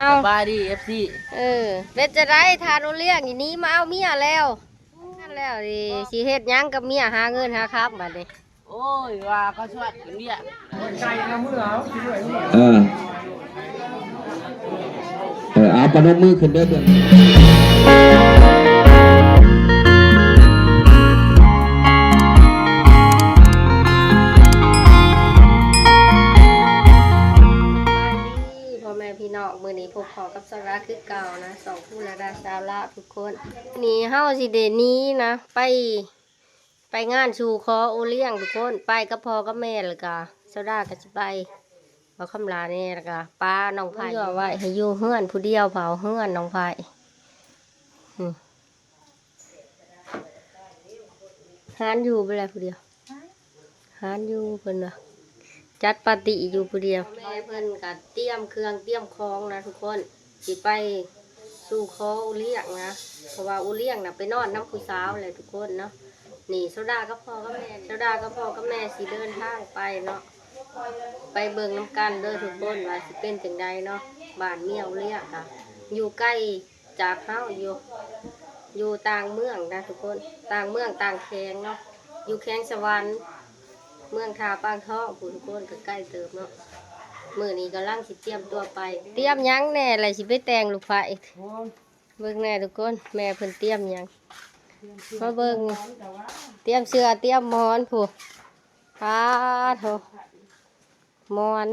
ເອົາ ສະບາຍດີ ເອັຟຊີ ເອີ ເປັນຈັ່ງໃດທ່ານໂອລ້ຽງ ນີ້ໜີມາເອົາເມຍແລ້ວ? ນັ້ນແລ້ວນີ້ ຊິເຮັດຫຍັງກັບເມຍ ຫາເງິນຫາຄຳບາດນີ້? ໂອ້ຍ ວ່າເຂົາຊວນກັນເມຍ ເອີ ເອີ ເອົາ ປະນົມມືຂຶ້ນເດີ ເບິ່ງ. ສະບາຍດີພໍ່ແມ່ພີ່ນ້ອງ ມື້ນີ້ພົບພໍ້ກັບສາວລາຄືເກົ່ານະ ສອງຄູ່ລາດາສາວລາວທຸກຄົນ. ນີ້ເຮົາຊິໄດ້ໜີນະ ໄປ ໄປງານສູ່ຂໍໂອລ້ຽງທຸກຄົນ ໄປກັບພໍ່ກັບແມ່ ແລ້ວກະສາວດາກໍຊິໄປ ບ່າວຄຳຫຼ້າແດ່ ແລ້ວກະປ້ານ້ອງໄພ ເອົາໄວ້ໃຫ້ຢູ່ເຮືອນຜູ້ດຽວ ເຝົ້າເຮືອນນ້ອງໄພ. ຫານຢູ່ບໍ່ແລະຜູ້ດຽວ ຫານຢູ່ເພິ່ນວ່າ ຈັດປາຕີ້ຢູ່ຜູ້ດຽວ. ແມ່ເພິ່ນກະຕຽມເຄື່ອງຕຽມຂອງນະທຸກຄົນ ຊິໄປສູ່ຂໍໂອລ້ຽງນະ ເພາະວ່າໂອລ້ຽງນະໄປນອນນຳຜູ້ສາວແຫຼະທຸກຄົນເນາະ. ນີ້ສາວດາກັບພໍ່ກັບແມ່ ສາວດາກັບພໍ່ກັບແມ່ຊິເດີນທາງໄປເນາະ ໄປເບິ່ງນຳກັນເດີທຸກຄົນ ວ່າຊິເປັນຈັ່ງໃດເນາະ. ບ້ານເມຍໂອລ້ຽງກະຢູ່ໄກ ຈາກເຮົາຢູ່ ຢູ່ຕ່າງເມືອງນະທຸກຄົນ ຕ່າງເມືອງຕ່າງແຂວງເນາະ ຢູ່ແຂວງສະຫວັນ ເມືອງທ່າປາງທອງພຸ້ນທຸກຄົນ ກໍໄກເຕີບເນາະ. ມື້ນີ້ກຳລັງຊິຕຽມຕົວໄປ ຕຽມຫຍັງແດ່ລະ ຊິໄປແຕ່ງລູກໃພ້. ເບິ່ງແດ່ທຸກຄົນ ແມ່ເພິ່ນຕຽມຫຍັງ ມາເບິ່ງ ຕຽມເສື້ອຕຽມໝອນພຸ້ນ ປາໂທ້ ໝອນ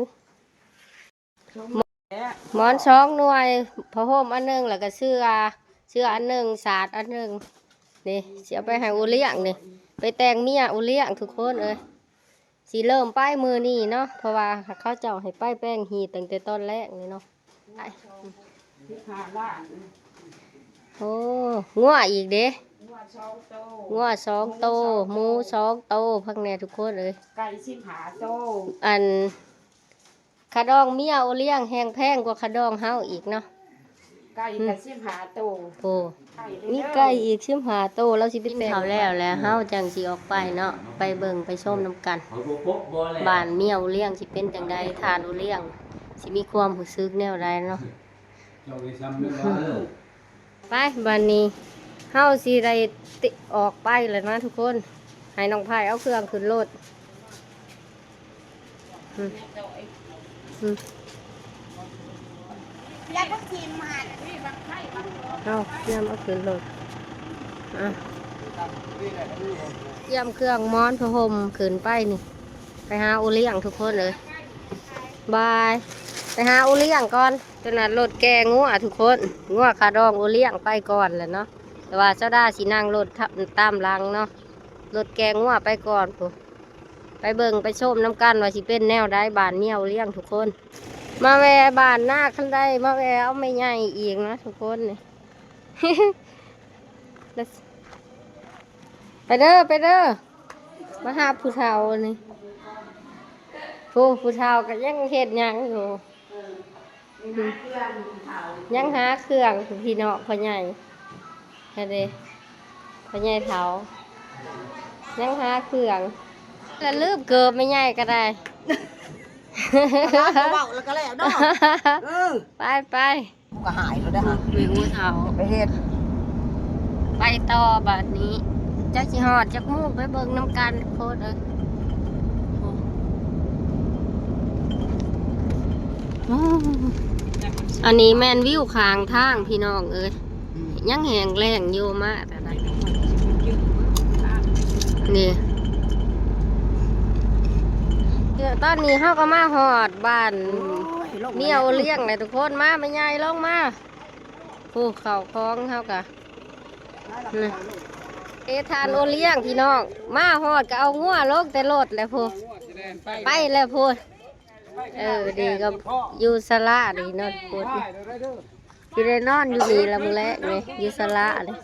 ໝອນສອງໜ່ວຍ ຜ້າຫົ່ມອັນໜຶ່ງ ແລ້ວກໍເສື້ອ ເສື້ອອັນໜຶ່ງ ສາດອັນໜຶ່ງ ນີ້ ຊິເອົາໄປໃຫ້ໂອລ້ຽງນີ້ ໄປແຕ່ງເມຍໂອລ້ຽງທຸກຄົນເອີຍ. ຊິເລີ່ມໄປມື້ນີ້ເນາະ ເພາະວ່າເຂົາເຈົ້າໃຫ້ໄປແປງຮີດຕັ້ງແຕ່ຕອນແລງນີ້ເນາະ. ໄປ ສິບຫ້າລ້ານ ໂອ້ ງົວອີກເດ້ ງົວສອງໂຕ ງົວສອງໂຕ ໝູສອງໂຕ ເບິ່ງແດ່ທຸກຄົນເອີຍ ໄກ່ສິບຫ້າໂຕ ອັນ ຄ່າດອງເມຍໂອລ້ຽງແຮງແພງກວ່າຄ່າດອງເຮົາອີກເນາະ. ໄກ່ກໍສິບຫ້າໂຕ ໂອ້ ໄກ່ເດີ ມີໄກ່ອີກສິບຫ້າໂຕ ລາວຊິໄປແຕ່ງ. ກິນເຂົ້າແລ້ວແລ້ວ ເຮົາຈັ່ງຊິອອກໄປເນາະ ໄປເບິ່ງໄປຊົມນຳກັນ ບ້ານເມຍໂອລ້ຽງຊິເປັນຈັ່ງໃດ ທ່ານໂອລ້ຽງຊິມີຄວາມຮູ້ສຶກແນວໃດເນາະ. ໄປ ບາດນີ້ເຮົາຊິໄດ້ຕິ ອອກໄປແລ້ວນະທຸກຄົນ ໃຫ້ນ້ອງໄພເອົາເຄື່ອງຂຶ້ນລົດ. ອືມ ອືມ ເອົາ ຕຽມເອົາຂຶ້ນລົດ ອະ ຕຽມເຄື່ອງໝອນຜ້າຫົ່ມຂຶ້ນໄປນີ້ ໄປຫາໂອລ້ຽງທຸກຄົນເອີຍ ບາຍ ໄປຫາໂອລ້ຽງກ່ອນ. ຕົວນັ້ນລົດແກ່ງົວທຸກຄົນ ງົວຄ່າດອງໂອລ້ຽງໄປກ່ອນແຫຼະເນາະ ແຕ່ວ່າສາວດາຊິນັ່ງລົດຕາມຫຼັງເນາະ ລົດແກ່ງົວໄປກ່ອນພຸ້ນ ໄປເບິ່ງໄປຊົມນຳກັນວ່າຊິເປັນແນວໃດ ບ້ານເມຍໂອລ້ຽງທຸກຄົນ. ມາແວ່ບ້ານນາຄັນໄດ ມາແວ່ເອົາແມ່ໃຫຍ່ອີກນະທຸກຄົນນີ້. ໄປເດີ ໄປເດີ ມາຫາຜູ້ເຖົ້ານີ້ ຜູ້ ຜູ້ເຖົ້າກໍຍັງເຮັດຫຍັງຢູ່ ຍັງຫາເຄື່ອງ ພີ່ນ້ອງພໍ່ໃຫຍ່ຫັ້ນເດ້ ພໍ່ໃຫຍ່ເຖົ້າ ຍັງຫາເຄື່ອງ ລະລືມເກີບແມ່ໃຫຍ່ກໍໄດ້ ເວົ້າແລ້ວກໍແລ້ວເນາະ ເອີ ໄປໆ. ມັນກໍຫາຍແລ້ວເດ້ ແມ່ງູເຖົ້າ ໄປເຮັດ ໄປຕໍ່ບາດນີ້ ຈັກຊິຮອດຈັກໂມງ ໄປເບິ່ງນຳກັນໂພດເອີຍ. ໂອ້ ອັນນີ້ແມ່ນວິວຂ້າງທາງພີ່ນ້ອງເອີຍ ອືມ ຍັງແຫ້ງແລ້ງຢູ່ ມາແຕ່ໃດ ນີ້ ຕອນນີ້ເຮົາກໍມາຮອດບ້ານ ໂອ້ຍ ເມຍໂອລ້ຽງແລ້ວທຸກຄົນ ມາແມ່ໃຫຍ່ລົງມາ ຜູ້ເຂົ້າຂອງເຮົາກະ ເອ ທ່ານໂອລ້ຽງພີ່ນ້ອງ ມາຮອດກໍເອົາງົວລົງແຕ່ລົດແລ້ວພຸ້ນ ໄປແລ້ວພຸ້ນ. ເອີ ດີກໍຢູ່ສາລານີ້ເນາະທຸກຄົນ ຊິໄດ້ນອນຢູ່ນີ້ລະມື້ແລງນີ້ ຢູ່ສາລານີ້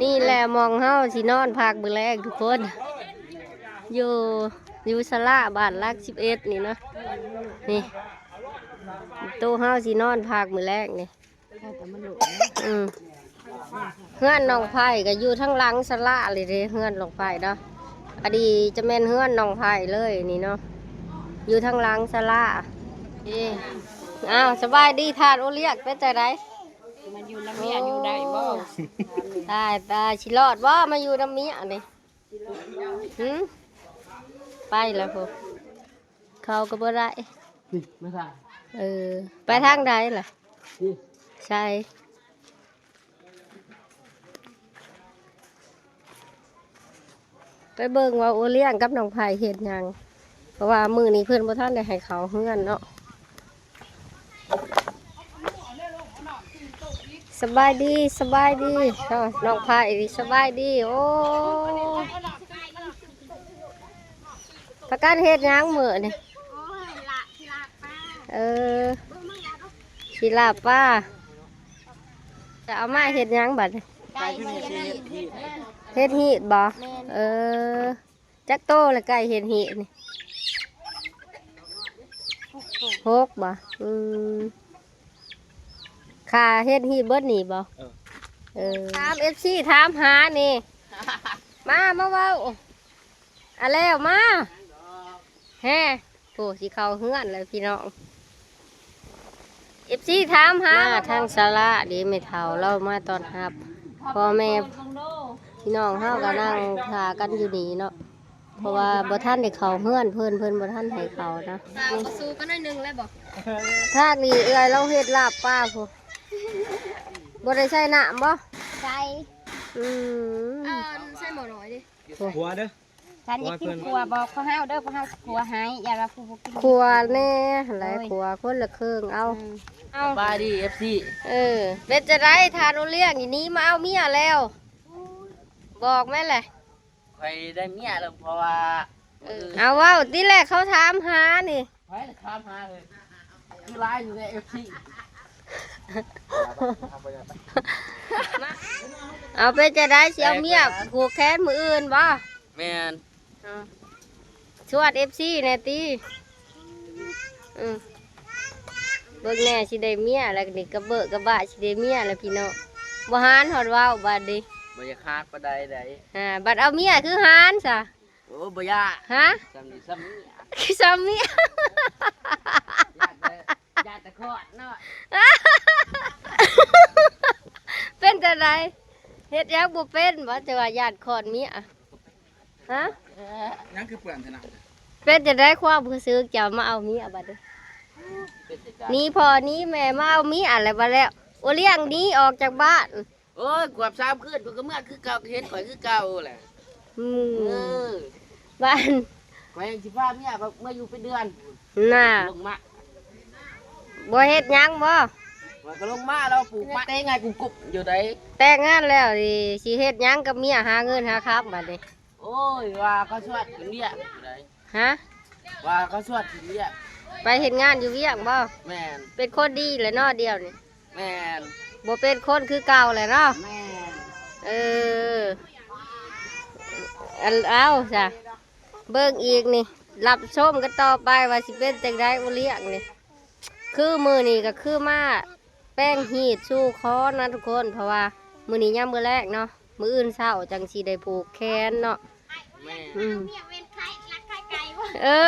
ນີ້ແຫຼະໝ່ອງເຮົາຊິນອນພັກມື້ແລງທຸກຄົນ ຢູ່ ຢູ່ສາລາບ້ານຫຼັກສິບເອັດນີ້ເນາະ ນີ້ ໂຕະເຮົາຊິນອນພັກມື້ແລງນີ້. ອືມ ເຮືອນນ້ອງໄພກໍຢູ່ທາງຫຼັງສາລາເລີຍເດ້ ເຮືອນນ້ອງໄພເນາະ ອັນນີ້ຈະແມ່ນເຮືອນນ້ອງໄພເລີຍນີ້ເນາະ ຢູ່ທາງຫຼັງສາລາ ເອີ ອ້າວ ສະບາຍດີທ່ານໂອລຽງ ເປັນຈັ່ງໃດ? ມາຢູ່ນຳເມຍຢູ່ໄດ້ບໍ່? ຕາຍ ຕາຍ ຊິລອດບໍ່ ມາຢູ່ນຳເມຍນີ້? ຫື? ໄປແລ້ວພຸ້ນ ເຂົ້າກໍບໍ່ໄດ້. ນີ້ ມາທາງ ເອີ ໄປທາງໃດລະ? ນີ້ ໃສ? ໄປເບິ່ງວ່າໂອລຽງກັບນ້ອງໄພເຮັດຫຍັງ ເພາະວ່າມື້ນີ້ເພິ່ນບໍ່ທັນໄດ້ໃຫ້ເຂົ້າເຮືອນເນາະ. ສະບາຍດີ ສະບາຍດີ ເອີ ນ້ອງໄພ ສະບາຍດີ. ໂອ້ ພາກັນເຮັດຫຍັງມື້ນີ້? ໂອ້ຍ ລາບ ຊິລາບປາ. ເອີ ຊິລາບປາ. ຈະເອົາມາເຮັດຫຍັງບັດນີ້? ໄກ່ມາເຮັດຮີດ. ເຮັດຮີດບໍ່? ແມ່ນ. ເອີ ຈັກໂຕລະໄກ່ເຮັດຮີດນີ້? ຫົກໂຕ. ຫົກບໍ່? ອືມ ຄ່າເຮັດຮີດເບິດນີ້ບໍ່? ເອີ ເອີ ຖາມເອັຟຊີ ຖາມຫານີ້ ມາ ມາເວົ້າ ອາ ແລ້ວມາ ແຮ ໂອ້ ຊິເຂົ້າເຮືອນແລ້ວພີ່ນ້ອງ. ເອັຟຊີ ຖາມຫາ ມາທາງສາລາເດ້ ແມ່ເຖົ້າລາວມາຕ້ອນຮັບພໍ່ແມ່ ພີ່ນ້ອງເຮົາກໍນັ່ງຖ້າກັນຢູ່ນີ້ເນາະ ເພາະວ່າບໍ່ທັນໄດ້ເຂົ້າເຮືອນເພິ່ນ ເພິ່ນບໍ່ທັນໃຫ້ເຂົ້ານະ. ສາວກໍສູ້ກັນໜ້ອຍໜຶ່ງແລ້ວບໍ່? ທາງນີ້ເອື້ອຍລາວເຮັດລາບປາພຸ້ນ ບໍ່ໄດ້ໃສ່ນ້ຳບໍ່? ໃສ່. ອືມ ເອີ ໃສ່ໝໍ້ນ້ອຍເດ້. ຄົວເດີ ທ່ານຢາກກິນຄົວບອກພວກເຮົາເດີ ພວກເຮົາຊິຄົວໃຫ້ ຢ້ານວ່າຜູ້ບໍ່ກິນ ຄົວແດ່ຫັ້ນແຫຼະ. ໂອ້ຍ ຄົວຄົນລະເຄິ່ງເອົາ. ອືມ ເອົາ ສະບາຍດີ ເອັຟຊີ. ເອີ ເປັນຈັ່ງໃດທ່ານໂອລຽງ ນີ້ມາເອົາເມຍແລ້ວ ບອກແມ່ນແຫຼະ. ຂ້ອຍໄດ້ເມຍແລ້ວ ເພາະວ່າ ເອີ ເອົາເວົ້າຕິແຫຼະ ເຂົາຖາມຫານີ້. ໃຜຖາມຫາເອີຍ ຄືຫຼາຍຢູ່ໃນເອັຟຊີ. ເອົາ ເປັນຈັ່ງໃດ ຊິເອົາເມຍຜູກແຂນມື້ອື່ນບໍ່? ແມ່ນ. ເອົາ ຊວນເອັຟຊີແດ່ຕິ. ອື ເບິ່ງແດ່ ຊິໄດ້ເມຍແລ້ວນີ້ ກະເບີກະບະຊິໄດ້ເມຍແລ້ວພີ່ນ້ອງ. ບໍ່ຫານຮອດເວົ້າບາດນີ້ ບໍ່ຢາກຫານປານໃດໃດ. ອ່າ ບັດເອົາເມຍຄືຫານຊະ. ໂອ້ ບໍ່ຢາກ. ຮະ? ຊ່ຳນີ້ຊ່ຳເມຍ ຄືຊ່ຳເມຍ ຢ້ານແຕ່ ຢ້ານແຕ່ຄອດເນາະ. ເປັນຈັ່ງໃດ ເຮັດຫຍັງບໍ່ເປັນບໍ່ ຈັ່ງວ່າຢ້ານຄອດເມຍ? ຮະ? ຫຍັງຄືເປື້ອນຊະນະ? ເປັນຈັ່ງໃດຄວາມຮູ້ສຶກເຈົ້າມາເອົາເມຍບັດນີ້? ເປັນຈັ່ງໃດ? ໜີພໍ່ໜີແມ່ມາເອົາເມຍແລ້ວບັດແລ້ວ ໂອ ລ້ຽງໜີອອກຈາກບ້ານ. ໂອ້ຍ ກວບສາມຄືນ ເພິ່ນກໍເມືອຄືເກົ່າ ກໍເຫັນຂ້ອຍຄືເກົ່າແຫຼະ. ອືມ ເອີ ບ້ານ ຂ້ອຍຍັງຊິພາເມຍຂ້ອຍເມືອຢູ່ເປັນເດືອນ ນະ ລົງມາ ບໍ່ເຮັດຫຍັງບໍ່? ຂ້ອຍກໍລົງມາ ລາວປູກໝາກເຕັງໃຫ້ກຸບໆຢູ່ໃດ. ແຕ່ງງານແລ້ວນີ້ ຊິເຮັດຫຍັງກັບເມຍ ຫາເງິນຫາຄຳບັດນີ້? ໂອ້ຍ ວ່າເຂົາຊວນຂຶ້ນວຽກໃດ. ຮະ? ວ່າເຂົາຊວນຂຶ້ນວຽກ ໄປເຮັດງານຢູ່ວຽງບໍ່? ແມ່ນ. ເປັນຄົນດີແຫຼະເນາະດຽວນີ້. ແມ່ນ. ບໍ່ເປັນຄົນຄືເກົ່າແຫຼະເນາະ. ແມ່ນ. ເອີ ອັນ ເອົາຊະ ເບິ່ງອີກນີ້ ຮັບຊົມກັນຕໍ່ໄປວ່າຊິເປັນຈັ່ງໃດ ໂອ ລ້ຽງນີ້. ຄືມື້ນີ້ກໍຄືມາແປງຮີດສູ່ຄອນນະທຸກຄົນ ເພາະວ່າມື້ນີ້ຍາມມື້ແລງເນາະ ມື້ອື່ນເຊົ້າຈັ່ງຊິໄດ້ຜູກແຂນເນາະ. ແມ່ນ. ອືມ ເອີ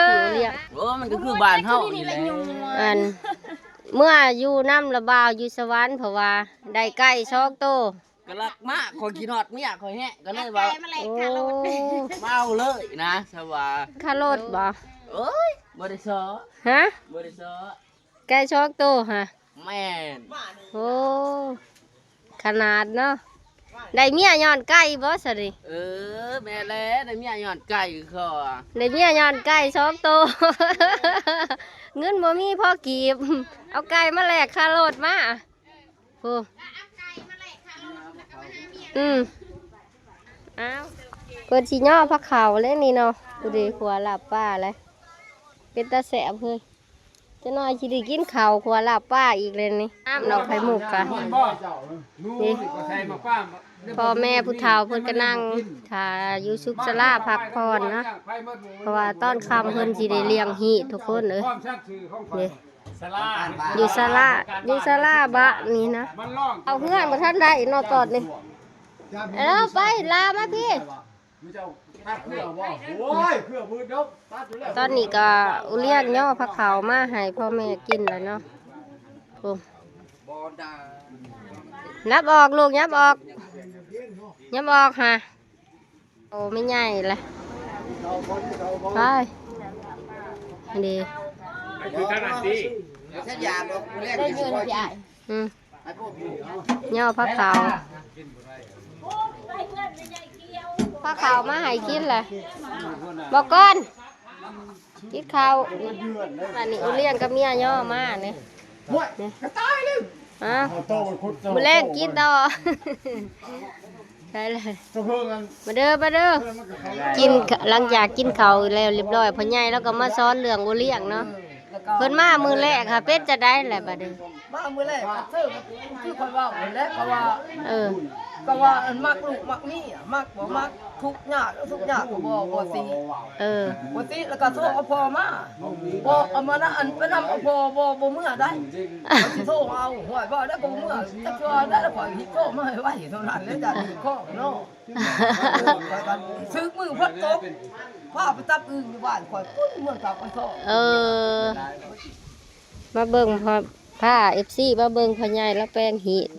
ໂອ້ ມັນກໍຄືບ້ານເຮົານີ້ແຫຼະ ອັນ ເມື່ອຢູ່ນຳລະບ່າວຢູ່ສະຫວັນ ເພາະວ່າໄດ້ໄກ່ສອງໂຕ ກໍລັກມາ ຂ້ອຍຄິດຮອດເມຍຂ້ອຍແຮງ ກໍເລີຍວ່າ ໂອ້ ມາເອົາເລີຍນະ ສະຫວາ ຄ່າລົດບໍ່? ໂອ້ຍ ບໍ່ໄດ້ຊໍ. ຮະ? ບໍ່ໄດ້ຊໍ. ໄກ່ສອງໂຕຫະ? ແມ່ນ. ໂອ້ ຂະໜາດເນາະ ໄດ້ເມຍຍ້ອນໄກ່ບໍ່ຊະນີ້? ເອີ ແມ່ນແຫຼະ ໄດ້ເມຍຍ້ອນໄກ່ ຄືເຂົາວ່າ ໄດ້ເມຍຍ້ອນໄກ່ສອງໂຕ ເງິນບໍ່ມີພໍກີບ ເອົາໄກ່ມາແລກຄ່າລົດມາ. ໂອ້ ອືມ ອ້າວ ເພິ່ນຊິຍໍ້ພາເຂົ້າແລ້ວນີ້ເນາະ ຜູ້ໃດຂົວລາບປາແຫຼະ ເປັນຕາແຊບເຮີຍ. ຈັກໜ້ອຍຊິໄດ້ກິນເຂົ້າຂົ້ວລາບປາອີກແລ້ວນີ້. ນ້ຳດອກໄຂ່ມຸກກະ ນີ້ ພໍ່ແມ່ຜູ້ເຖົ້າເພິ່ນກໍນັ່ງຖ້າຢູ່ສຸກສາລາພັກຜ່ອນເນາະ ເພາະວ່າຕອນຄ່ຳເພິ່ນຊິໄດ້ລ້ຽງຮີດທຸກຄົນເອີຍ. ນີ້ ຢູ່ສາລາ ຢູ່ສາລາບະນີ້ນະ ເຂົ້າເຮືອນບໍ່ທັນໄດ້ເນາະຕອນນີ້. ເອີ ໄປ ລາມາພີ້. ຕອນນີ້ກໍອຸລຽງຍໍພາເຂົ້າມາໃຫ້ພໍ່ແມ່ກິນແລ້ວເນາະ. ໂອ້ ຍັບອອກລູກ ຍັບອອກ ຍັບອອກຫາ. ໂອ້ ແມ່ໃຫຍ່ລະ ໄປ ນີ້ ອືມ ຍໍພາເຂົ້າ ພາເຂົ້າມາໃຫ້ກິນລະ ບໍ່ກ່ອນ ກິນເຂົ້າ. ອັນນີ້ໂອລ້ຽງກັບເມຍຍໍມານີ້ ນີ້ ອ້າວ ມື້ແລງກິນຕໍ່ ໃຊ່ເລີຍ ມາເດີ ມາເດີ ກິນ ຫຼັງຈາກກິນເຂົ້າແລ້ວຮຽບຮ້ອຍ ພໍ່ໃຫຍ່ລາວກໍມາສອນເລື່ອງໂອລ້ຽງເນາະ ເພິ່ນມາມື້ແລກຫາເປັນຈັ່ງໃດແຫຼະບັດນີ້? ມາມື້ແລກກໍຄື ຄືຂ້ອຍເວົ້າຫັ້ນແຫຼະ ກໍວ່າ ເອີ ກໍວ່າອັນມັກລູກມັກເມຍ ມັກບໍ່ມັກ ທຸກຍາກ ທຸກຍາກກໍບໍ່ ບໍ່ຕິ ເອີ ບໍ່ຕິ ແລ້ວກໍໂທເອົາພໍ່ມາ ບໍ່ເອົາມານະ ອັນໄປນຳເອົາພໍ່ ບໍ່ ບໍ່ເມືອໄດ້ ເຂົາຊິໂທເອົາ ຫ້ວຍ ເວົ້າໄດ້ກໍບໍ່ເມືອ ຈັກຊິວ່າໄດ້ ແລ້ວຂ້ອຍຊິໂທມາໃຫ້ໄວເທົ່ານັ້ນແຫຼະ ຢ້ານຖືກຂອງເນາະ ຖືກມືພັດຕົກ ພາໄປຕັບອຶ່ງຢູ່ບ້ານຂ້ອຍ ປຸ້ນເມືອງຕາກໄປຊອກ ເອີ ມາເບິ່ງພາ ພາເອັຟຊີມາເບິ່ງພໍ່ໃຫຍ່ລາວແປງຮີດ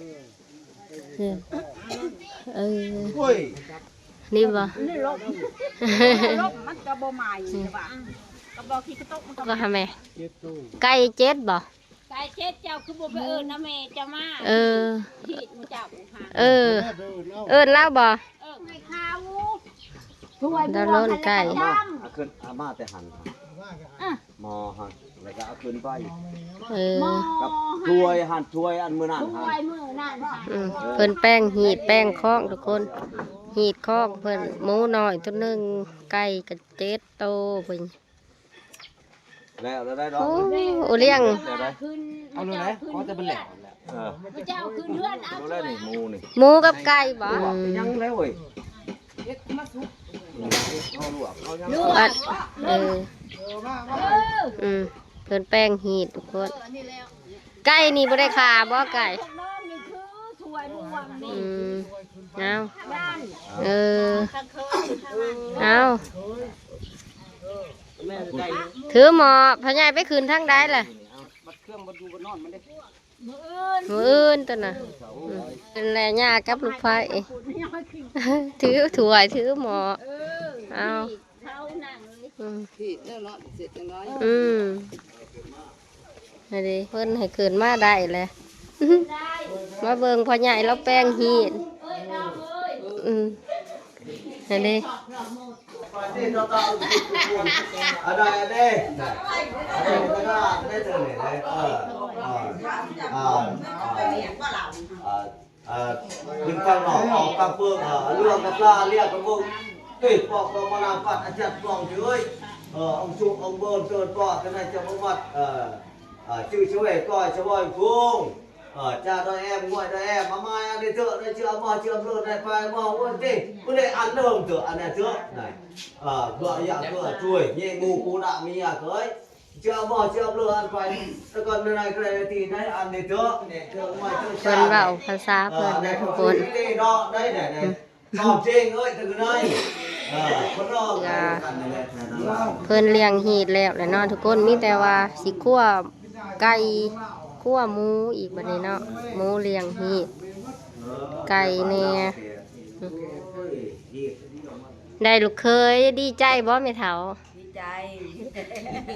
ເອີ ເອີ ໂອ້ຍ ນີ້ບໍ່ ນີ້ລົມ ລົມມັນກໍບໍ່ໄໝ້ວ່າ ກໍບໍ່ຂີ້ກະຕົກ ມັນກໍ ກໍຫາແມ່ ໄກ່ເຈັດບໍ່? ໄກ່ເຈັດ ເຈົ້າຄືບໍ່ໄປເອີ້ນນຳແມ່ເຈົ້າມາ ເອີ ທີ່ໝູ່ເຈົ້າຫາ ເອີ ເອີ້ນລາວບໍ່? ເອີ ໄກ່ຂາວ ດາໂລນໄກ່ ເອົາຂຶ້ນ ເອົາມາແຕ່ຫັ້ນ ໝໍຫັ້ນ ແລ້ວກໍເອົາຂຶ້ນໄປ ເອີ ກັບຖ້ວຍຫັ້ນ ຖ້ວຍອັນມື້ນັ້ນຫັ້ນ ຖ້ວຍມື້ນັ້ນຫັ້ນ ອືມ ເພິ່ນແປງຮີດແປງຄອງທຸກຄົນ ຮີດຄອງເພິ່ນ ໝູນ້ອຍໂຕໜຶ່ງ ໄກ່ກໍເຈັດໂຕພຸ້ນ ແລ້ວ ແລ້ວໄດ້ດອກ ໂອ້ ໂອລ້ຽງ ເອົາໂລດແຫຼະ ຂໍແຕ່ມັນແຫຼກ ເອີ ເຈົ້າຂຶ້ນເຮືອນເອົາ ໂລດແລ້ວນີ້ ໝູນີ້ ໝູກັບໄກ່ບໍ່? ອືມ ຍັງແລ້ວເວີຍ ເຮັດມາສຸກ ເອົາລວກ ເອົາຍັງ ລວກ ເອີ ເອີ ອືມ ເພິ່ນແປງຮີດທຸກຄົນ ເອີ ອັນນີ້ແລ້ວ ໄກ່ນີ້ບໍ່ໄດ້ຂ້າບໍ່ໄກ່? ອືມ ເອົາ ເອີ ເອົາ ຖືໝໍ້ ພໍ່ໃຫຍ່ໄປຂຶ້ນທາງໃດລະ? ມື້ອື່ນ ມື້ອື່ນຕົວນະ ອືມ ເປັນແລຍ່າກັບລູກໄພ້ ຖືຖ້ວຍ ຖືໝໍ້ ເອົາ ອືມ ນີ້ເດ້ ເພິ່ນໃຫ້ຂຶ້ນມາໄດ້ແຫຼະ ມາເບິ່ງພໍ່ໃຫຍ່ລາວແປງຮີດ ອືມ ຫັ້ນເດ້ ອັນໃດ ອັນນີ້ ອັນນີ້ ອັນນີ້ ເອີ ອ່າ ອ່າ ອ່າ ຂຶ້ນທາງນອກ ອອກທາງເພິ່ງ ເອີ ເລື່ອງກະປາ ລຽກກະເບິ່ງ ເອີ ປອກ ປອກມານາປັດ ອາຈານປອງເອີຍ ເອີ ອົງຊຸກ ອົງເບີນ ເຕີນປອກ ທະນາຍຈຳປະວັດ ເອີ ເອີ ຈື່ຊະເວ ກ້ອຍ ຊະວອຍ ພຸງ ເອີ ຈາດອຍແອມ ງວຍດອຍແອມ ມາມາຍ ອັນນີ້ເທີ ໄດ້ເຊື່ອມາ ເຊື່ອມເລີດ ໄດ້ໄປມາ ໂອ້ຍ ຕິ ຜູ້ໃດອັນເດີມເທີ ອັນນັ້ນເທີ ນາຍ ເອີ ເພື່ອຢາກເພື່ອຊ່ວຍ ແຍງໝູ່ຄູ່ນະເມຍເຄີຍ ເຊື່ອມາ ເຊື່ອມເລີດ ອັນໄປ ແຕ່ກ່ອນໃນໃນກໍໄດ້ທີ່ໄດ້ອັນນີ້ເທີ ເທື່ອງວຍເທື່ອ ເພິ່ນເວົ້າພາສາເພິ່ນນະທຸກຄົນ ເອີ ແມ່ນຄວາມຈິງເນາະ ໄດ້ ໄດ້ ໄດ້ ອືມ ຄວາມຈິງເອີຍ ເຖິງໄດ້ ເອີ ຄົນເຮົາ ເພິ່ນລ້ຽງຮີດແລ້ວແຫຼະເນາະທຸກຄົນ ມີແຕ່ວ່າຊິຂົ້ວໄກ່ ຂົ້ວໝູອີກບັດນີ້ເນາະ ໝູລ້ຽງຮີດ ໄກ່ແດ່ ໄດ້ລູກເຂີຍ ດີໃຈບໍ່ແມ່ເຖົ້າ? ດີໃຈ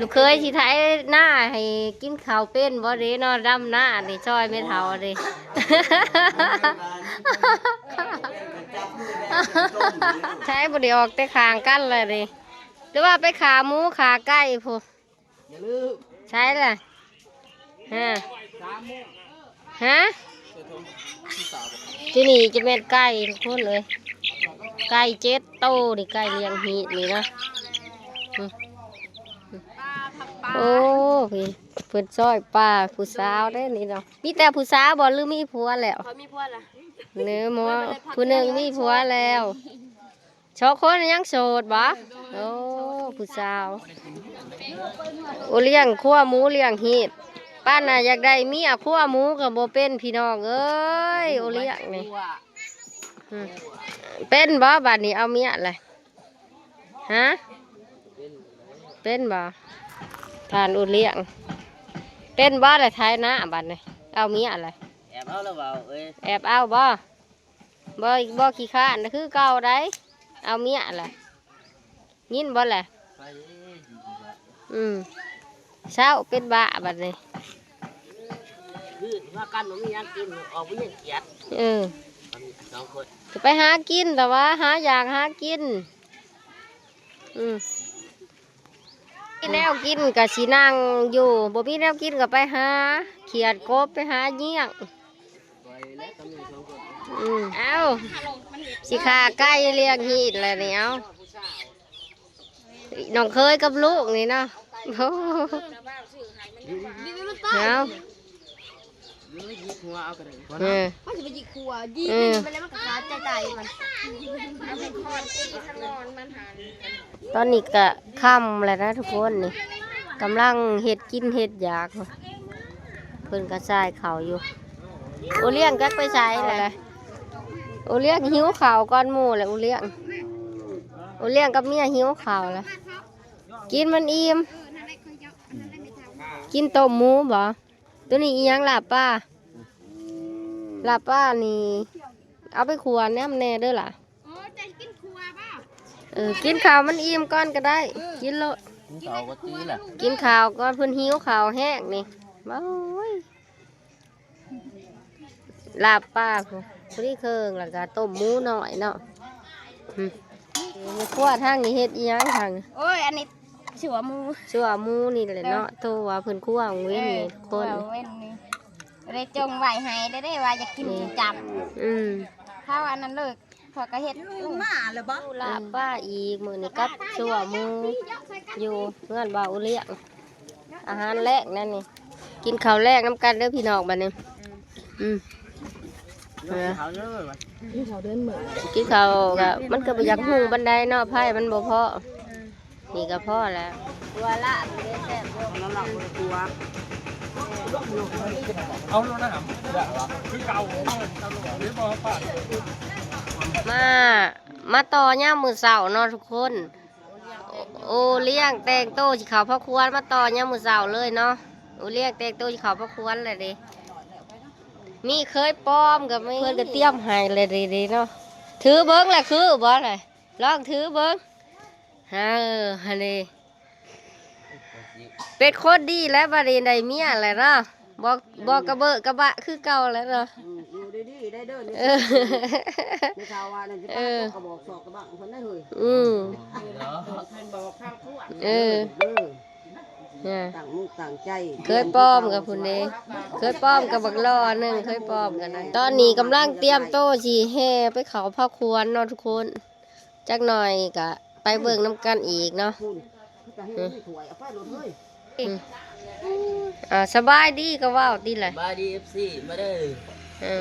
ລູກເຂີຍຊິໄຖນາໃຫ້ກິນເຂົ້າເປັນບໍ່ເດ້ເນາະ ດຳນານີ້ຊ່ອຍແມ່ເຖົ້າເດ້ ໃຊ້ບໍ່ໄດ້ອອກແຕ່ຂ້າງກັນລະເດ້ ຫຼືວ່າໄປຂ້າໝູຂ້າໄກ່ພຸ້ນ ຢ່າລືມ ໃຊ້ລະ ຮະ ຮະ ທີ່ນີ້ຈະແມ່ນໄກ່ທຸກຄົນເອີຍ ໄກ່ເຈັດໂຕນີ້ ໄກ່ລ້ຽງຮີດນີ້ນະ ອືມ ໂອ້ ເພິ່ນ ເພິ່ນຊ່ອຍປ້າຜູ້ສາວເດ້ນີ້ເນາະ ມີແຕ່ຜູ້ສາວບໍ່ ຫຼືມີຜົວແລ້ວ? ຂ້ອຍມີຜົວລະ ເນີໝໍ ຜູ້ໜຶ່ງມີຜົວແລ້ວ ສອງຄົນຍັງໂສດບໍ່? ໂອ້ ຜູ້ສາວ ໂອລ້ຽງຂົ້ວໝູລ້ຽງຮີດ ປານນະຢາກໄດ້ເມຍຂົ້ວໝູກໍບໍ່ເປັນ ພີ່ນ້ອງເອີຍ ໂອລ້ຽງນີ້ ອືມ ເປັນບໍ່ບາດນີ້ ເອົາເມຍລະ ຮະ ເປັນບໍ່? ທ່ານໂອລ້ຽງ ເປັນບໍ່ລະໄຖນາບາດນີ້? ເອົາເມຍລະ ແອບເອົາລະເວົ້າເອີຍ ແອບເອົາບໍ່? ບໍ່ ບໍ່ຂີ້ຄ້ານ ຄືເກົ່າໃດ ເອົາເມຍລະ ຍິນບໍ່ລະ? ອືມ ເຊົາເປັນບ້າບັດນີ້ ຄືວ່າກັນບໍ່ມີຫຍັງກິນ ອອກໄປຮຽນກຽດ ເອີ ສອງຄົນ ຈະໄປຫາກິນ ແຕ່ວ່າຫາຢາກຫາກິນ ອືມ ມີແນວກິນກໍຊິນັ່ງຢູ່ ບໍ່ມີແນວກິນກໍໄປຫາຂຽດກົບ ໄປຫາຢ້ຽງ ອືມ ເອົ້າ ຊິຂ້າໄກ່ລ້ຽງຮີດແລ້ວນີ້ ເອົ້າ ນ້ອງເຂີຍກັບລູກນີ້ເນາະ ໂອ້ ເອົ້າ ເອີ ມັນຊິໄປຢິກຫົວ ຍິງໄປແລ້ວມັນກໍຂາດໃຈຕາຍມັນ ຕອນນີ້ກະຄ່ຳແລ້ວນະທຸກຄົນ ນີ້ກຳລັງເຮັດກິນເຮັດຢາກ ເພິ່ນກະຊາຍເຂົ້າຢູ່ ໂອລ້ຽງຈັກໄປໃສແຫຼະ ໂອລ້ຽງຫິວເຂົ້າກ່ອນໝູ່ແຫຼະ ໂອລ້ຽງ ໂອລ້ຽງກັບເມຍຫິວເຂົ້າແລ້ວ ກິນມັນອີ່ມ ກິນຕົ້ມໝູບໍ? ໂຕນີ້ອີ່ຫຍັງ? ລາບປາ ລາບປານີ້ ເອົາໄປຂົ້ວນຳແດ່ເດີລະ ເອີ ກິນເຂົ້າມັນອີ່ມກ່ອນກໍໄດ້ ກິນໂລດ ກິນເຂົ້າກໍຕີລະ ກິນເຂົ້າກ່ອນ ເພິ່ນຫິວເຂົ້າແຮງນີ້ ໂອ້ຍ ລາບປາພຸ້ນ ພໍດີເຄິ່ງ ແລ້ວກໍຕົ້ມໝູນ້ອຍເນາະ ອືມ ແມ່ຄົວທາງນີ້ເຮັດອີ່ຫຍັງທາງ? ໂອ້ຍ ອັນນີ້ຊົ່ວໝູ ຊົ່ວໝູນີ້ແຫຼະເນາະ ໂຕວ່າເພິ່ນຂົ້ວເວັນນີ້ທຸກຄົນ ເອີ ເວັນນີ້ ໄດ້ຈົ່ງໄວ້ໃຫ້ເດ້ ໄດ້ວ່າຢາກກິນ ນີ້ ຈຳ ອືມ ເຮົາອັນນັ້ນເລີຍ ຂ້ອຍກໍເຮັດ ມາແລ້ວບໍ່? ລາບປາອີກ ມື້ນີ້ກັບຊົ່ວໝູ ຢູ່ເຮືອນບ່າວອູລ້ຽງ ອາຫານແລງນັ້ນນີ້ ກິນເຂົ້າແລງນຳກັນເດີພີ່ນ້ອງບັດນີ້ ອືມ ເອີ ກິນເຂົ້າເດີນມື້ ກິນເຂົ້າກໍ ມັນກໍບໍ່ຢາກຫຸ່ງປານໃດເນາະ ໄຟມັນບໍ່ພໍ ນີ້ກໍພໍແລ້ວ ຕົວລາບເດ້ແຊບຢູ່ ເອົາໂລດນະ ຄືເກົ່າ ມາ ມາຕໍ່ຍາມມື້ເຊົ້າເນາະທຸກຄົນ ໂອ ໂອລ້ຽງແຕ່ງໂຕຊິເຂົ້າພາຄວນ ມາຕໍ່ຍາມມື້ເຊົ້າເລີຍເນາະ ໂອລ້ຽງແຕ່ງໂຕຊິເຂົ້າພາຄວນແລ້ວເດ້ ມີເຂີຍປອມກໍມີ ເພິ່ນກໍຕຽມໃຫ້ແລ້ວເດ້ເນາະ ຖືເບິ່ງແຫຼະ ຄືບໍ່ລະ ລອງຖືເບິ່ງ ເອີ ຫັ້ນເດ້ ເປັນຄົນດີແລ້ວ ບັດນີ້ໄດ້ເມຍແລ້ວເນາະ ບໍ່ ບໍ່ກະເບີະກະບະຄືເກົ່າແລ້ວເນາະ ອືມ ຢູ່ດີໆໄດ້ເດີ ເອີ ແມ່ເຖົ້າວ່ານັ້ນຊິ ເອີ ປາກກະບອກສອກກະບັ້ງເພິ່ນໄດ້ເຮີ້ຍ ອືມ ເອີ ເອີ ຕັ້ງມຸກຕັ້ງໃຈ ເຂີຍປອມກັບພຸ້ນເດ້ ເຂີຍປອມກັບບັກຫຼໍ່ໜຶ່ງ ເຂີຍປອມກັນນະ ຕອນນີ້ກຳລັງຕຽມໂຕຊິແຫ່ໄປເຂົ້າພາຄວນເນາະທຸກຄົນ ຈັກໜ່ອຍກະໄປເບິ່ງນຳກັນອີກເນາະ ອືມ ອືມ ອ່າ ສະບາຍດີກໍເວົ້າຕິລະ ສະບາຍດີ ເອັຟຊີ ມາເດີ ເອີ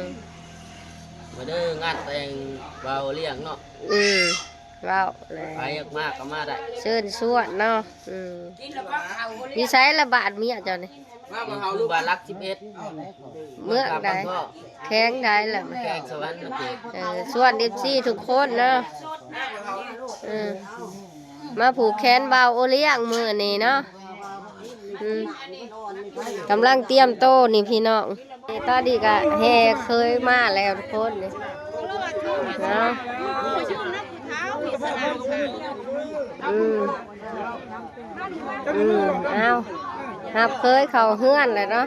ມາເດີ ງານແຕ່ງບ່າວລ້ຽງເນາະ ອືມ ເວົ້າແຫຼະ ໃຜຢາກມາກໍມາໄດ້ ເຊີນຊວນເນາະ ອືມ ຢູ່ໃສລະບ້ານເມຍເຈົ້ານີ້? ບ້ານຫຼັກສິບເອັດ ເມືອງໃດ ແຂວງໃດລະ? ແຂວງສະຫວັນນະເຂດ ເອີ ຊວນເອັຟຊີທຸກຄົນເນາະ ເອີ ມາຜູກແຂນບ່າວໂອລ້ຽງມື້ນີ້ເນາະ ອືມ ກຳລັງຕຽມໂຕນີ້ພີ່ນ້ອງ ຕອນນີ້ກະແຫ່ເຂີຍມາແລ້ວທຸກຄົນນີ້ ເນາະ ອືມ ອືມ ເອົາ ຮັບເຂີຍເຂົ້າເຮືອນແຫຼະເນາະ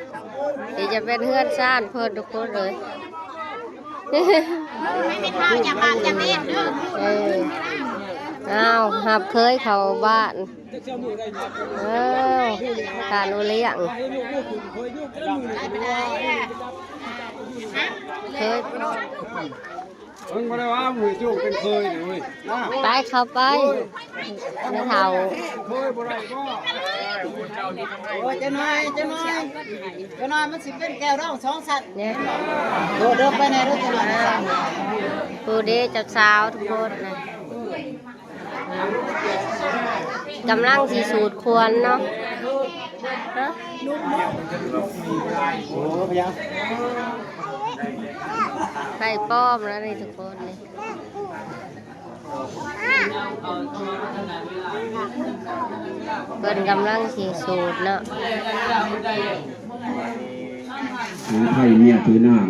ທີ່ຈະເປັນເຮືອນຊານເພິ່ນທຸກຄົນເລີຍ ເອີ ເອົາ ຮັບເຂີຍເຂົ້າບ້ານ ເອີ ທ່ານໂອລ້ຽງ ເຂີຍ ເພິ່ນບໍ່ໄດ້ວ່າໝູ່ຈຸເປັນເຂີຍເດ້ເວີຍ ໄປ ເຂົ້າໄປ ແມ່ເຖົ້າ ເຂີຍບໍ່ໄດ້ບໍ່? ໂອ້ຍ ຈັກໜ້ອຍ ຈັກໜ້ອຍ ຈັກໜ້ອຍມັນຊິເປັນແກ້ວດອງສອງຊັ້ນ ນີ້ ໂດດເດີໄປແດ່ເດີ ຈັກໜ້ອຍ ຜູ້ເດເຈົ້າສາວທຸກຄົນນະ ກຳລັງຊິສູດຄວັນເນາະ ຮະ ໂອ້ ພະຍາ ໄຟປ້ອມແລ້ວນີ້ທຸກຄົນນີ້ ເພິ່ນກຳລັງຊິສູດເນາະ. ຖືໄພ້ເມຍຖືນ້ຳ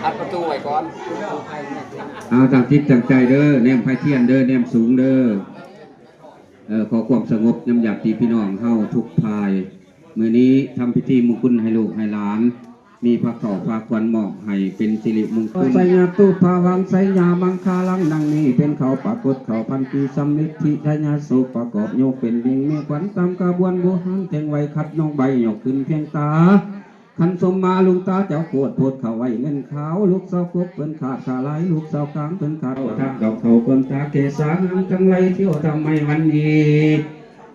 ອັດປະຕູໄວ້ກ່ອນ. ເອົາຕັ້ງຈິດຕັ້ງໃຈເດີ ແນມໄຟທຽນເດີ ແນມສູງເດີ. ເອີ ຂໍຄວາມສະຫງົບນຳຍາດຕິພີ່ນ້ອງເຮົາທຸກຝ່າຍ. ມື້ນີ້ທຳພິທີມຸງຄຸນໃຫ້ລູກໃຫ້ຫຼານ ມີພາເຂົ້າພາຂວັນມອບໃຫ້ເປັນສິລິມຸງຄຸນ. ໄຊຍະຕຸພາວັງ ໄຊຍະມັງຄະລັງ ດັ່ງນີ້ເປັນເຂົ້າປາກົດເຂົ້າພັນປີ ສຳລິດທິໄຊຍະໂສ ປະກອບໂຍກເປັນຍິງ ມີຂວັນຕາມຂະບວນບູຮານ ແຕ່ງໄວ້ຂັດນ້ອງໃບ ຍົກຂຶ້ນພຽງຕາ ຂັນສົມມາລຸງຕາເຈົ້າໂຄດ ໂພດເຂົ້າໄວ້ເງິນຂາວ ລູກສາວກົກເພິ່ນຂາດຂາຫຼາຍ ລູກສາວກາງເພິ່ນຂາດທາງດອກເຂົ້າເພິ່ນຕາເກສາງາມຈັ່ງໄລ ທ່ຽວທຳໄມວັນນີ້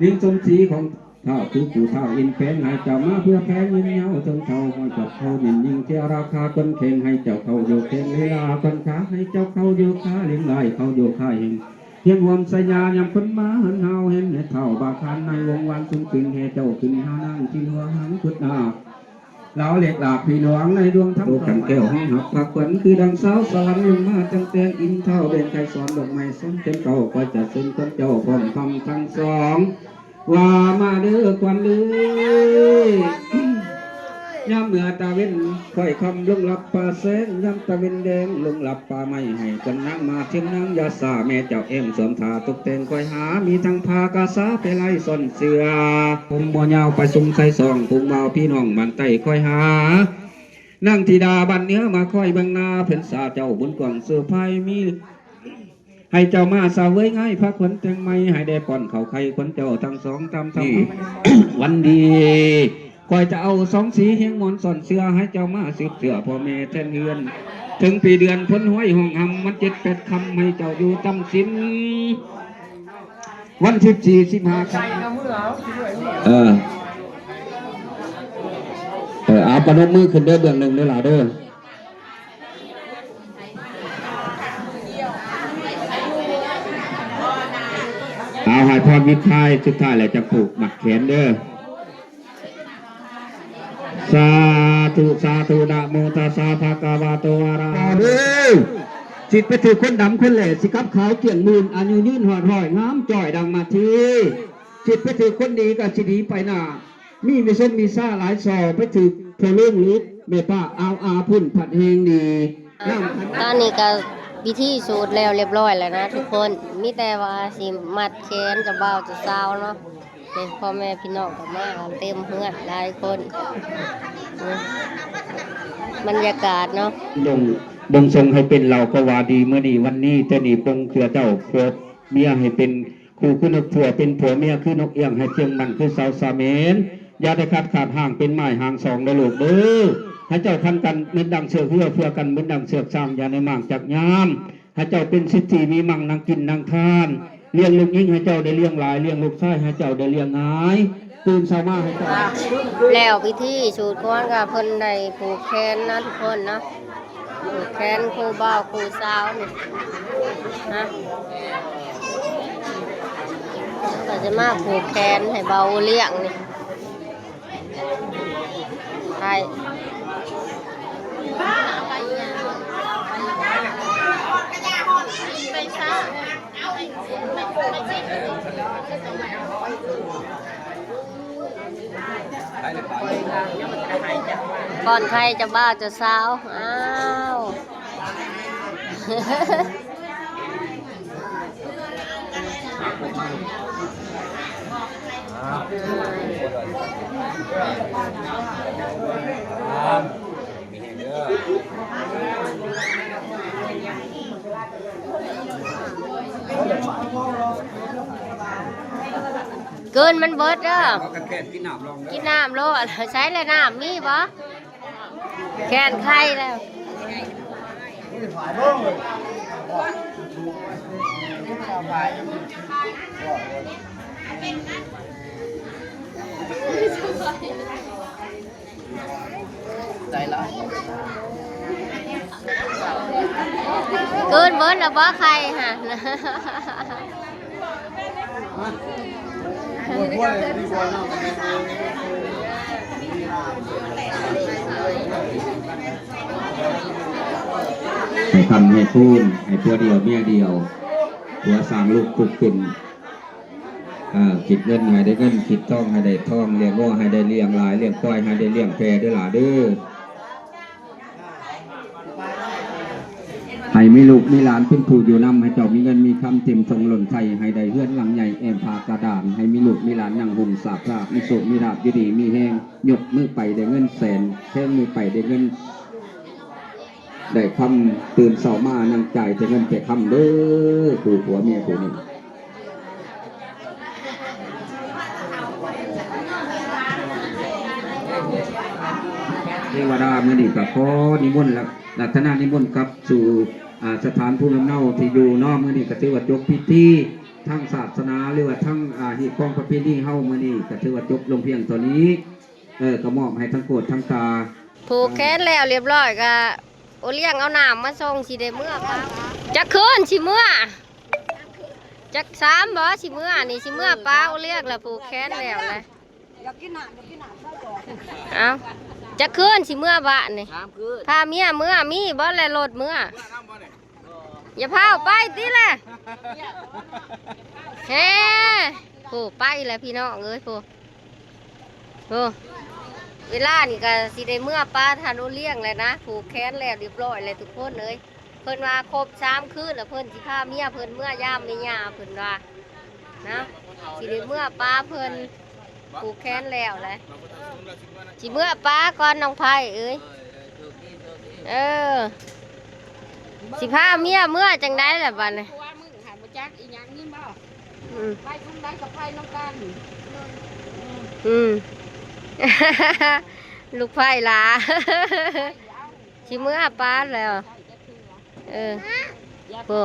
ຍິງສົມສີຂອງ ທ້າວຄືຜູ້ທ້າວອິນແປງ ໃຫ້ເຈົ້າມາເພື່ອແພງຍືນຍາວຈົນເຖົ້າ ຮ້ອຍກັບເຂົາເປັນຍິງເທວລາຄາຄົນແຂງ ໃຫ້ເຈົ້າເຂົ້າຢູ່ແຂງເວລາກ່ອນຄາ ໃຫ້ເຈົ້າເຂົ້າຢູ່ຄາເລັງຫຼາຍ ເຂົ້າຢູ່ຄາແຫ່ງ ຮຽນຮ່ວມໄຊຍາຍາມຄົນມາເຮືອນເຮົາ ເຫັນແມ່ເຖົ້າບາຄານໃນວົງວານສູງຂຶ້ນ ແຫ່ເຈົ້າຂຶ້ນຫານາງທີ່ຫົວຫາງພຸດນາ ລາວເລັກຫຼາກພີ່ນ້ອງໃນດວງທຳ ໂຕຂັນແກ້ວຫ້ອງຮັບພາກຂວັນ ຄືດັ່ງສາວສະຫວັນລົງມາ ຕັ້ງແຕ່ອິນທ້າວແບງໄຄສອນ ດອກໄມ້ສອນເຕັມເຕົ້າ ກໍຈະເຊີນຄວັນເຈົ້າພ້ອມຄຳທັງສອງ ວ່າມາເດີຂວັນເອີຍ ຍາມເມື່ອຕາເວັນຄ້ອຍຄ່ຳລົງລັບປ່າແສງ ຍາມຕາເວັນແດງລົງລັບປ່າໄມ້ ໃຫ້ຂວັນນາງມາທຽມນາງຢ່າຊ້າ ແມ່ເຈົ້າແອ້ມສວມຜ້າຕົກແຕ່ງ ຂ້ອຍຫາມີທັງຜ້າກະສາ ແພໄລ ສ້ອນເສື້ອ ຜົມບໍ່ຍາວໄປສຸມໃສ່ຊອງ ພຸງບ່າວພີ່ນ້ອງບ້ານໃຕ້ ຂ້ອຍຫານາງທິດາບ້ານເໜືອ ມາຄອຍເບິ່ງໜ້າເພິ່ນສາເຈົ້າ ບຸນກວ້າງເສື້ອພາຍມີ ໃຫ້ເຈົ້າມາສະເຫວີຍງາຍ ພາຂວັນແຕ່ງໃໝ່ ໃຫ້ໄດ້ປ້ອນເຂົ້າໄຂ່ຂວັນເຈົ້າທັງສອງຕາມທຳ ນີ້ ວັນດີ ຂ້ອຍຈະເອົາສອງສີຮຽງໝອນສ້ອນເສື້ອ ໃຫ້ເຈົ້າມາສືບເຊື້ອພໍ່ແມ່ແທນເຮືອນ ເຖິງປີເດືອນພົ້ນຫ້ວຍຫ້ອງຮຳ ມັນເຈັດແປດຄ່ຳ ໃຫ້ເຈົ້າຢູ່ຈຳສິນ ວັນສິບສີ່ ສິບຫ້າຄ່ຳ ເອີ ເອີ ເອົາປະນົມມືຂຶ້ນເດີ ເບື້ອງໜຶ່ງເດີຫຼ້າເດີ. ເອົາໃຫ້ພອນວິດທ້າຍ ສຸດທ້າຍແລ້ວຈະຜູກມັດແຂນເດີ. ສາທຸ ສາທຸ ນະໂມຕັດສະ ພະຄະວະໂຕ ອະລະຫະໂຕ ສິໄປຖືກຄົນດຳຄົນແຫຼ ສິກັບຂາວກ້ຽງມື່ນ ອາຍຸຍືນຮອດຮ້ອຍ ງາມຈ້ອຍດັ່ງມາທີ ສິໄປຖືກຄົນດີກໍສິດີໄປໜ້າ ມີວິຊົມວິຊາຫຼາຍສໍ່ ໄປຖືກພໍ່ລຸງຫຼືແມ່ປ້າອາວອາພຸ້ນພັດແຮງດີ. ຕອນນີ້ກໍພິທີສູດແລ້ວລຽບຮ້ອຍແລ້ວນະທຸກຄົນ ມີແຕ່ວ່າຊິມັດແຂນເຈົ້າບ່າວເຈົ້າສາວເນາະ. ນີ້ພໍ່ແມ່ພີ່ນ້ອງກໍມາກັນເຕັມເຮືອນຫຼາຍຄົນ ນີ້ບັນຍາກາດເນາະ. ຈົ່ງ ຈົ່ງຊົງໃຫ້ເປັນເຫຼົ່າກໍວ່າດີ ມື້ນີ້ວັນນີ້ ແຕ່ນີ້ປົງເທື່ອເຈົ້າຜົວເມຍໃຫ້ເປັນ ຄູ່ຄືນົກທົ່ວ ເປັນຜົວເມຍຄືນົກອຽງ ໃຫ້ເຊື່ອງໝັ້ນຄືເສົາສະເໝນ ຢ່າໄດ້ຂາດຂາດຮ່າງ ເປັນໝ້າຍຮ່າງສອງເດີລູກເດີ. ໃຫ້ເຈົ້າພັນກັນເໝັນດັ່ງເຊືອກເຮືອ ເພື່ອກັນເໝັນດັ່ງເຊືອກຊ້າງ ຢ່າໄດ້ໝາກຈັກຍາມ. ໃຫ້ເຈົ້າເປັນເສດຖີມີໝັ້ງນັ່ງກິນນັ່ງທານ ລ້ຽງລູກຍິງໃຫ້ເຈົ້າໄດ້ລ້ຽງຫຼາຍ ລ້ຽງລູກຊາຍໃຫ້ເຈົ້າໄດ້ລ້ຽງງ່າຍ ຕື່ນເຊົ້າມາໃຫ້ເຈົ້າ ແລ້ວພິທີສູດຄວນກໍເພິ່ນໄດ້ຜູກແຂນເນາະທຸກຄົນເນາະ. ຜູກແຂນຄູ່ບ່າວຄູ່ສາວນີ້ນະ ກໍຈະມາຜູກແຂນໃຫ້ບ່າວໂອລ້ຽງນີ້ ໄປ ກ່ອນໃຜເຈົ້າບ່າວເຈົ້າສາວ ອ້າວ ກືນມັນເບິດເດີ ກິນນ້ຳໂລດ. ໃສລະນ້ຳ ມີບໍ່? ແຂນໄຄແລ້ວ ໃຈລະ ເກີນເບິດລະບໍ່ໄຄຫັ້ນ. ເ ໃຫ້ຄຳໃຫ້ຄູນ ໃຫ້ຜົວດຽວເມຍດຽວ ຜົວສ້າງລູກປຸກຂຶ້ນ ເອີ ຄິດເງິນໃຫ້ໄດ້ເງິນ ຄິດທອງໃຫ້ໄດ້ທອງ ລ້ຽງງົວໃຫ້ໄດ້ລ້ຽງຫຼາຍ ລ້ຽງຄວາຍໃຫ້ໄດ້ລ້ຽງແພເດີຫຼ້າເດີ. ໃຫ້ມີລູກມີຫຼານເປັນຜູ້ຢູ່ນຳ ໃຫ້ເຈົ້າມີເງິນມີຄຳເຕັມຖົງລົ້ນໄຖ ໃຫ້ໄດ້ເຮືອນຫຼັງໃຫຍ່ແອ້ມຜາກະດານ ໃຫ້ມີລູກມີຫຼານນັ່ງຮົ່ມສາບຊາບ ມີໂຊກມີລາບ ຢູ່ດີມີແຮງ ຍົກມືໄປໄດ້ເງິນແສນ ແທງມືໄປໄດ້ເງິນໄດ້ຄຳ ຕື່ນເຊົ້າມານັ່ງຈ່າຍແຕ່ເງິນແຕ່ຄຳເດີ ຄູ່ຜົວເມຍຄູ່ນີ້. ເທວະດາ ມື້ນີ້ກໍຂໍນິມົນ ລັກ ລັກສະນະນິມົນກັບສູ່ ອ່າ ສະຖານພູມລຳເນົາທີ່ຢູ່ເນາະ. ມື້ນີ້ກໍຖືວ່າຈົບພິທີທາງສາສະໜາ ຫຼືວ່າທາງ ອ່າ ຮີດຄອງປະເພນີເຮົາ ມື້ນີ້ກໍຖືວ່າຈົບລົງພຽງເທົ່ານີ້. ເອີ ກໍມອບໃຫ້ທັງໂກດທັງຕາ ຜູກແຂນແລ້ວລຽບຮ້ອຍ ກໍໂອລ້ຽງເອົານ້ຳມາສົ່ງ ຊິໄດ້ເມືອປະ ຈັກຄືນຊິເມືອ? ຈັກສາມບໍ່ ຊິເມືອນີ້ ຊິເມືອປະໂອລ້ຽງລະ ຜູກແຂນແລ້ວລະ. ຢາກກິນນ້ຳ ຢາກກິນນ້ຳ ເຊົາຈອກ. ເອົ້າ ຈັກຄືນຊິເມືອບາດນີ້? ສາມຄືນ. ພາເມຍເມືອ ມີບໍ່ແລະລົດເມືອ? ເມືອນຳບໍ່ນີ້? ຢ່າພາວໄປຕິລະ. ແຮ ໂອ້ ໄປແລ້ວພີ່ນ້ອງເອີຍ ໂອ້ ໂອ້ ເວລານີ້ກໍຊິໄດ້ເມືອປະທ່ານໂອລ້ຽງແລ້ວນະ ຜູກແຂນແລ້ວລຽບຮ້ອຍແລ້ວທຸກຄົນເອີຍ. ເພິ່ນວ່າຄົບສາມຄືນແລ້ວ ເພິ່ນຊິພາເມຍເພິ່ນເມືອຢາມແມ່ຍ່າ ເພິ່ນວ່ານະ ຊິໄດ້ເມືອປະເພິ່ນ ຜູກແຂນແລ້ວແຫຼະ ຊິເມືອປະກ່ອນນ້ອງໄພເອີຍ. ເອີ ຊິພາເມຍເມືອຈັ່ງໃດລະບາດນີ້? ອືມ ອືມ ລູກໄພຫຼາ ຊິເມືອປະແລ້ວ ເອີ ໂອ້.